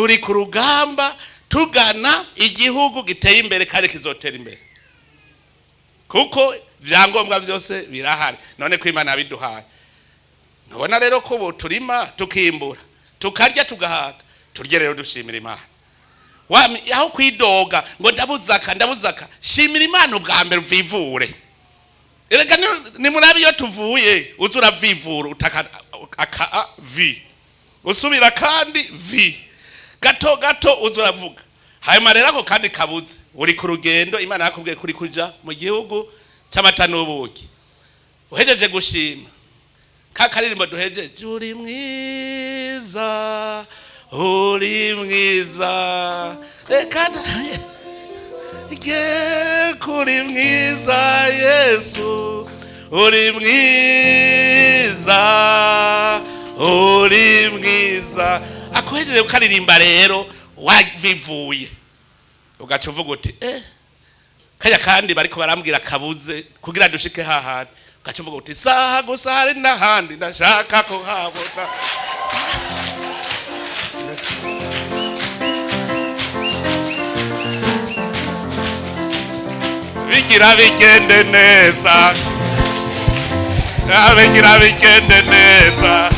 Turi ku rugamba tugana igihugu giteye imbere kandi kizotera imbere, kuko ibyangombwa byose birahari. None ko Imana yabiduhaye, ntubona rero ko ubu turima tukimbura, tukarya tugahaga? Turye rero dushimira Imana. Aho kwidoga ngo ndabuzaka, ndabuzaka, shimira Imana ubwa mbere, uvivure. Erega nimurabe iyo tuvuye, uza uravivura utaka aka a vi, usubira kandi vi gato gato, uza uravuga. Hanyuma rero ako kandi kabuze, uri ku rugendo, Imana yakubwiye kuri kuja mu gihugu cy'amata n'ubuki. Uhejeje gushima ka karirimbo duhejeje: "Uri mwiza, uri mwiza, reka rye kuri mwiza Yesu, uri mwiza, uri mwiza." Akuhejeje kukaririmba rero, wavivuye, ugaca uvuga uti: "Kaya kandi bariko barambwira kabuze kugira dushike hahandi." Ugaca uvuga uti: "Saha gusa, hari n'ahandi ndashaka kuhabona." Bigira bigende neza, bigira bigende neza.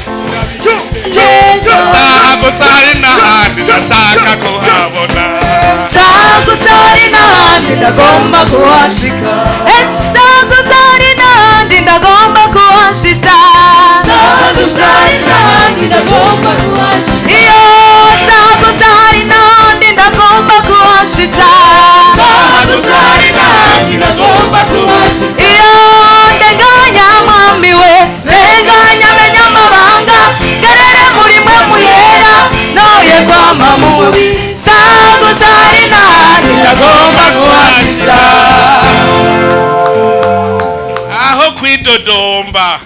Neza. Saha gusa, hari n'ahandi ndashaka kuhabona. Sagusari n'ahandi ndagomba kuhashika. Sagusari n'ahandi ndagomba kuhashitsa. Sagusari n'ahandi ndagomba kuhashitsa. Iyo sagusari n'ahandi ndagomba kuhashitsa. Sagusari n'ahandi ndagomba kuhashitsa. Iyo ndeganya mwami we, ndeganya menya amabanga, ngerere muri mwe muyera, noye kwama mubi. Sagusari n'ahandi ndagomba kuhashitsa. Aho kwidodomba,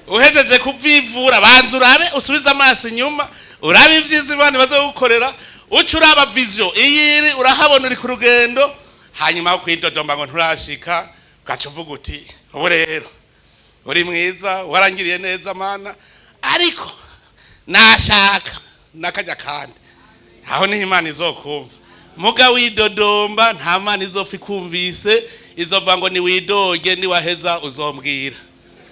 uhejeje kuvivura, banza urabe, usubize amaso inyuma, urabe ibyiza Imana imaze gukorera, uca uraba vision iyo iri, urahabona uri ku rugendo. Hanyuma aho kwidodomba ngo nturashika, ugaca uvuga uti: "Ubu rero uri mwiza, warangiriye neza Mana, ariko nashaka nakajya." Kandi aho niho Imana izokumva. Muga widodomba, nta Mana izopfa ikumvise, izova ngo niwidoge, niwaheza uzombwira.